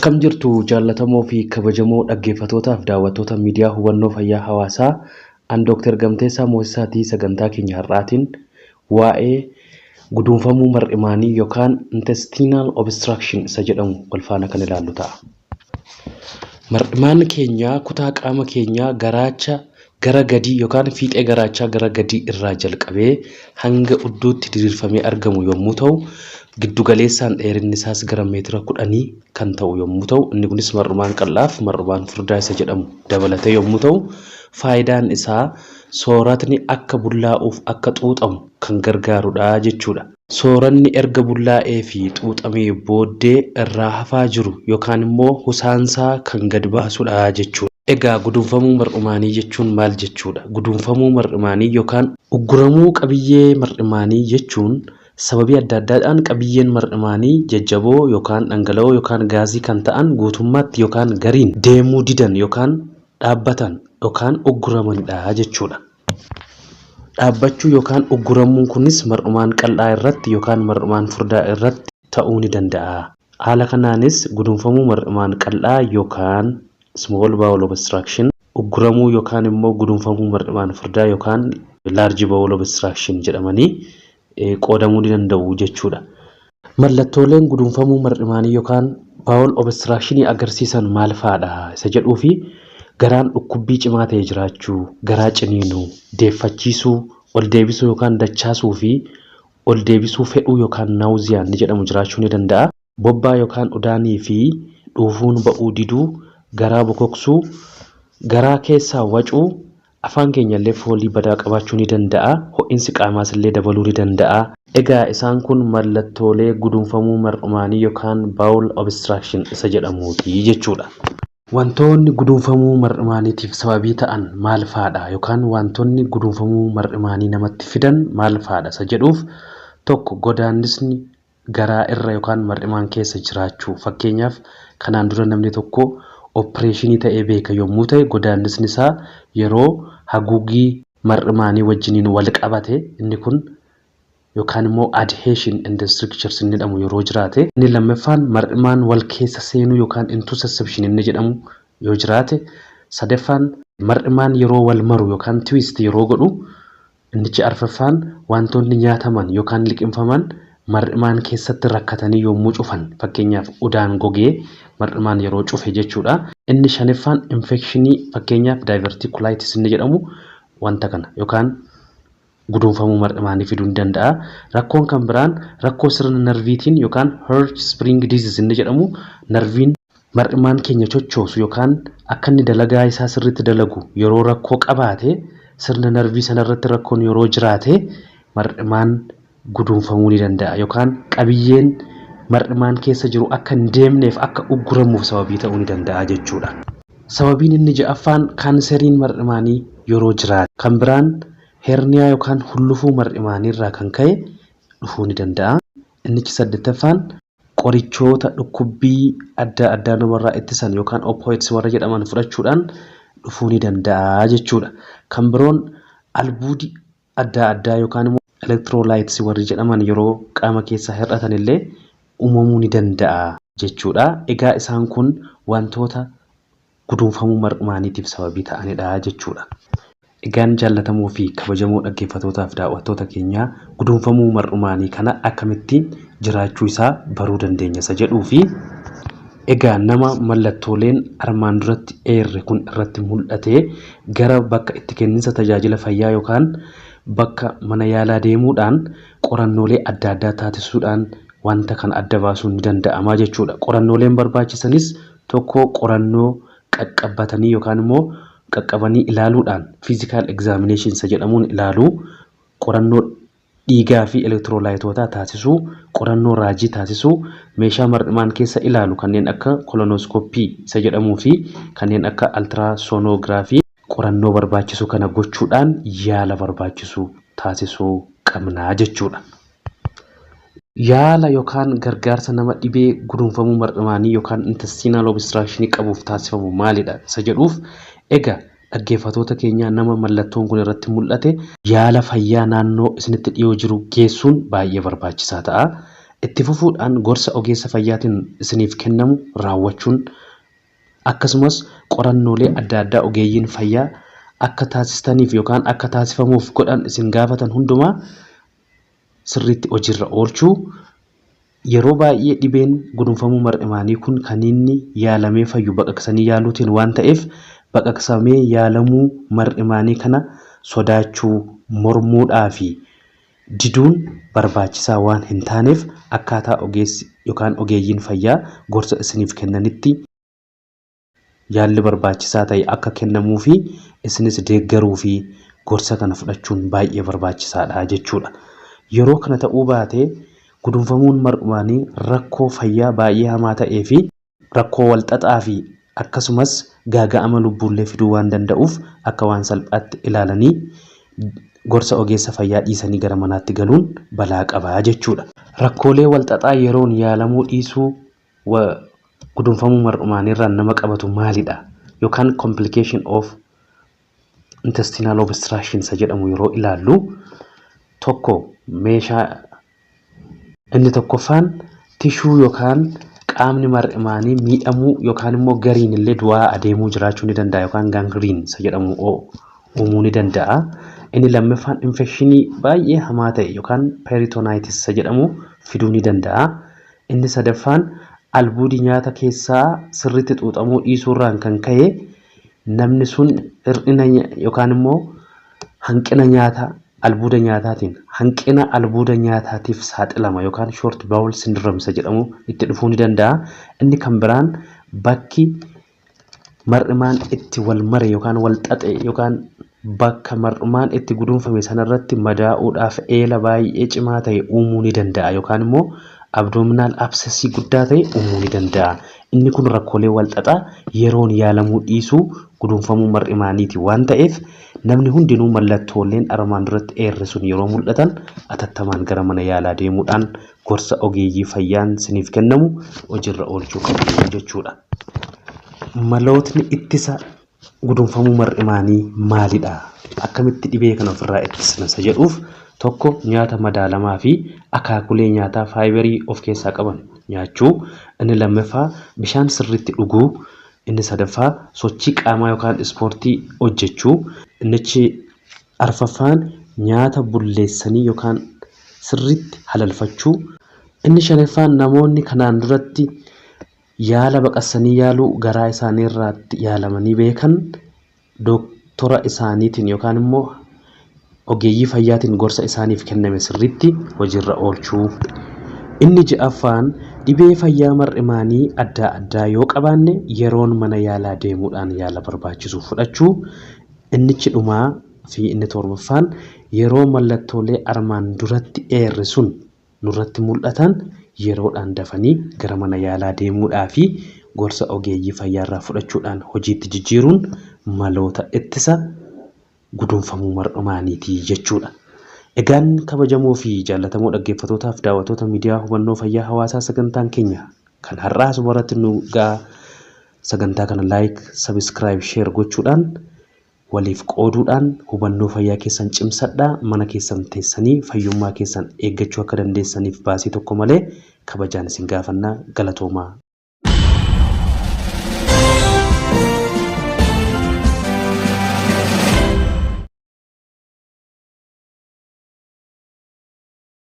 Akkam jirtu jaallatamoo fi kabajamoo dhaggeeffatootaaf daawwattoota miidiyaa hubannoo fayyaa hawaasaa? An Dooktar Gamteessaa Moosisaatii. Sagantaa keenya har'aatiin waa'ee guduunfamuu mar'imaanii yookaan intestinal obstruction isa jedhamu wal faana kan ilaallu ta'a. Mar'imaan keenya kutaa qaama keenyaa garaacha gara gadii yookaan fiixee garaachaa gara gadii irraa jalqabee hanga udduutti diriirfamee argamu yommuu ta'u, giddu galeessaan dheerinni isaas gara meetira 10 kan ta'u yommuu ta'u, inni kunis mar'umaan qal'aaf mar'umaan furdaa isa jedhamu dabalatee yommuu ta'u, faayidaan isaa sooratni akka bullaa'uuf akka xuuxamu kan gargaarudha jechuudha. Sooranni erga bullaa'ee fi xuuxamee booddee irraa hafaa jiru yookaan immoo husaansaa kan gad baasudha jechuudha. Egaa guduunfamuu mar'umaanii jechuun maal jechuudha? Guduunfamuu mar'imaanii yookaan ugguramuu qabiyyee mar'imaanii jechuun sababii adda addaadhaan qabiyyeen mar'imaanii jajjaboo yookaan dhangala'oo yookaan gaazii kan ta'an guutummaatti yookaan gariin deemuu didan yookaan dhaabbatan yookaan ugguramanidha jechuudha. Dhaabbachuu yookaan ugguramuun kunis mar'umaan qal'aa irratti yookaan mar'umaan furdaa irratti ta'uu ni danda'a. Haala kanaanis guduunfamuu mar'imaan qal'aa yookaan small bowel obstruction, ugguramuu yookaan immoo guduunfamuu mar'imaan furdaa yookaan large bowel obstruction jedhamanii qoodamuu ni danda'u jechuudha. Mallattooleen guduunfamuu mar'imaanii yookaan bowel obstruction agarsiisan maal fa'aadha isa jedhuu fi garaan dhukkubbii cimaa ta'e jiraachuu, garaa ciniinuu, deeffachiisuu, ol deebisuu yookaan dachaasuu fi ol deebisuu fedhuu yookaan nausea ni jedhamu jiraachuu ni danda'a. Bobbaa yookaan udaanii fi dhuufuun ba'uu diduu, garaa bokoksuu, garaa keessaa wacuu, afaan keenya illee foolii badaa qabaachuu ni danda'a. Ho'iinsi qaamaas illee dabaluu ni danda'a. Egaa isaan kun mallattoolee guduunfamuu mar'umaanii yookaan bowel obstruction isa jedhamuuti jechuudha. Wantoonni guduunfamuu mar'imaaniitiif sababii ta'an maal faadha yookaan wantoonni guduunfamuu mar'imaanii namatti fidan maal faadha isa jedhuuf, tokko, godaannisni garaa irra yookaan mar'imaan keessa jiraachuu. Fakkeenyaaf, kanaan dura namni tokko opereeshinii ta'ee beeka yommuu ta'e, godaannisni isaa yeroo haguugii mar'imaanii wajjiniin wal qabate inni kun yookaan immoo adhesion and strictures inni jedhamu yeroo jiraate. Inni lammaffaan mar'imaan wal keessa seenuu yookaan intussusception inni jedhamu yoo jiraate. Sadaffaan mar'imaan yeroo wal maru yookaan twist yeroo godhu. Innichi arfaffaan wantoonni nyaataman yookaan liqimfaman mar'imaan keessatti rakkatanii yommuu cufan, fakkeenyaaf udaan gogee mar'imaan yeroo cufe jechuudha. Inni shanaffaan infekshinii, fakkeenyaaf diverticulitis inni jedhamu wanta kana yookaan guduunfamuu mar'imaanii fiduu ni danda'a. Rakkoon kan biraan rakkoo sirna narviitiin yookaan Hirschsprung disease inni jedhamu, narviin mar'imaan keenya chochoosu yookaan akka inni dalagaa isaa sirriitti dalagu yeroo rakkoo qabaate, sirna narvii sanarratti rakkoon yeroo jiraate, mar'imaan guduunfamuu ni danda'a yookaan qabiyyeen mar'imaan keessa jiru akka hin deemneef akka ugguramuuf sababii ta'uu ni danda'a jechuudha. Sababiin inni ja'affaan kaanseriin mar'imaanii yeroo jiraate. Kan biraan herniyaa yookaan hullufuu mar'imaanii irraa kan ka'e dhufuu ni danda'a. Innichi saddeettaffaan qorichoota dhukkubbii adda addaa namarraa ittisan yookaan opioids warra jedhaman fudhachuudhaan dhufuu ni danda'a jechuudha. Kan biroon albuudi adda addaa yookaan immoo electrolytes warri jedhaman yeroo qaama keessaa hir'atan illee uumamuu ni danda'a jechuudha. Egaa isaan kun wantoota guduunfamuu mar'umaaniitiif sababii ta'anidha jechuudha. Egaan jaallatamoo fi kabajamoo dhaggeeffatootaaf daawwattoota keenyaa, guduunfamuu mar'umaanii kana akkamittiin jiraachuu isaa baruu dandeenya isa jedhuu fi egaa nama mallattooleen armaan duratti eerre kun irratti mul'ate gara bakka itti kenninsa tajaajila fayyaa yookaan bakka mana yaalaa deemuudhaan qorannoolee adda addaa taasisuudhaan wanta kana adda baasuun ni danda'ama jechuudha. Qorannooleen barbaachisanis tokko, qorannoo qaqqabbatanii yookaan immoo qaqqabanii ilaaluudhaan physical examination isa jedhamuun ilaaluu, qorannoo dhiigaa fi elektiroolaayitootaa taasisuu, qorannoo raajii taasisuu, meeshaa mar'imaan keessa ilaalu kanneen akka kolonoskooppii isa jedhamuu fi kanneen akka altiraasoonoogiraafii qorannoo barbaachisu kana gochuudhaan yaala barbaachisu taasisuu qabna jechuudha. Yaala yookaan gargaarsa nama dhibee guduunfamuu mar'imaanii yookaan intestinal obstruction qabuuf taasifamu maalidha isa jedhuuf, egaa dhaggeeffatoota keenyaa, nama mallattoon kun irratti mul'ate yaala fayyaa naannoo isinitti dhiyoo jiru geessuun baay'ee barbaachisaa ta'a. Itti fufuudhaan gorsa ogeessa fayyaatiin isiniif kennamu raawwachuun akkasumas qorannoolee adda addaa ogeeyyiin fayyaa akka taasistaniif yookaan akka taasifamuuf godhan isin gaafatan hundumaa sirriitti hojiirra oolchuu. Yeroo baay'ee dhibeen gudunfamuu mar'imaanii kun kan inni yaalamee fayyu baqaqsanii yaaluutiin waan ta'eef baqaqsamee yaalamuu mar'imaanii kana sodaachuu, mormuudhaa fi diduun barbaachisaa waan hin taaneef akkaataa ogeessi yookaan ogeeyyiin fayyaa gorsa isiniif kennanitti yaalli barbaachisaa ta'e akka kennamuufi isinis deeggaruu fi gorsa kana fudhachuun baay'ee barbaachisaadha jechuudha. Yeroo kana ta'uu baate gudunfamuun mar'umaanii rakkoo fayyaa baay'ee hamaa ta'ee fi rakkoo walxaxaa fi akkasumas gaaga'ama lubbuullee fiduu waan danda'uuf akka waan salphaatti ilaalanii gorsa ogeessa fayyaa dhiisanii gara manaatti galuun balaa qaba jechuudha. Rakkoolee walxaxaa yeroon yaalamuu dhiisuu gudunfamuu mar'umaaniirraan nama qabatu maalidha? Yookaan complication of intestinal obstruction isa jedhamu yeroo ilaallu, tokko meeshaa inni tokkoffaan tishuu yookaan qaamni mar'imaanii miidhamuu yookaan immoo gariin illee du'aa adeemuu jiraachuu ni danda'a yookaan gangrene isa jedhamu uumuu ni danda'a. Inni lammaffaan infekshinii baay'ee hamaa ta'e yookaan peritonitis isa jedhamu fiduu ni danda'a. Inni sadaffaan albuudi nyaata keessaa sirriitti xuuxamuu dhiisuurraan kan ka'e namni sun hir'ina yookaan immoo hanqina nyaata albuuda nyaataatiin hanqina albuuda nyaataatiif saaxilama yookaan short bowel syndrome isa jedhamu itti dhufuu ni danda'a. Inni kan biraan bakki mar'imaan itti wal mare yookaan wal xaxe yookaan bakka mar'umaan itti guduunfame sanarratti madaa'uudhaaf eela baay'ee cimaa ta'e uumuu ni danda'a yookaan immoo abdominal abscess guddaa ta'e uumuu ni danda'a. Inni kun rakkoolee wal xaxaa yeroon yaalamuu dhiisuu guduunfamuu mar'imaaniiti waan ta'eef namni hundinuu mallattooleen armaan duratti eerre sun yeroo mul'atan atattamaan gara mana yaalaa deemuudhaan gorsa ogeeyyii fayyaan siniif kennamu hojiirra oolchuu qabdu jechuudha. Malootni ittisa gudunfamuu mar'imaanii maalidha? Akkamitti dhibee kana ofirraa ittisna isa jedhuuf, tokko nyaata madaalamaa fi akaakulee nyaataa faayibarii of keessaa qaban nyaachuu, inni lammaffaa bishaan sirriitti dhuguu, inni sadaffaa sochii qaamaa yookaan ispoortii hojjechuu, innichi arfaffaan nyaata bulleessanii yookaan sirriitti halalfachuu, inni shanaffaan namoonni kanaan duratti yaala baqassanii yaaluu garaa isaanii irraatti yaalamanii beekan dooktora isaaniitiin yookaan immoo ogeeyyii fayyaatiin gorsa isaaniif kenname sirriitti hojiirra oolchuu. Inni ja'affaan dhibee fayyaa mar'imaanii addaa addaa yoo qabaanne yeroon mana yaalaa deemuudhaan yaala barbaachisu fudhachuu. Innichi dhumaa fi inni torbaffaan yeroo mallattoolee armaan duratti eerre sun nurratti mul'atan yeroodhaan dafanii gara mana yaalaa deemuudhaa fi gorsa ogeeyyii fayyaarraa fudhachuudhaan hojiitti jijjiiruun maloota ittisa guduunfamuu mar'umaaniiti jechuudha. Egaan kabajamoo fi jaallatamoo dhaggeeffatootaaf daawwattoota miidiyaa hubannoo fayyaa hawaasaa, sagantaan keenya kan har'aa asuma irratti nu ga'a. Sagantaa kana like, subscribe, share gochuudhaan waliif qooduudhaan hubannoo fayyaa keessan cimsadhaa. Mana keessan teessanii fayyummaa keessan eeggachuu akka dandeessaniif baasii tokko malee kabajaan isin gaafannaa. Galatoomaa.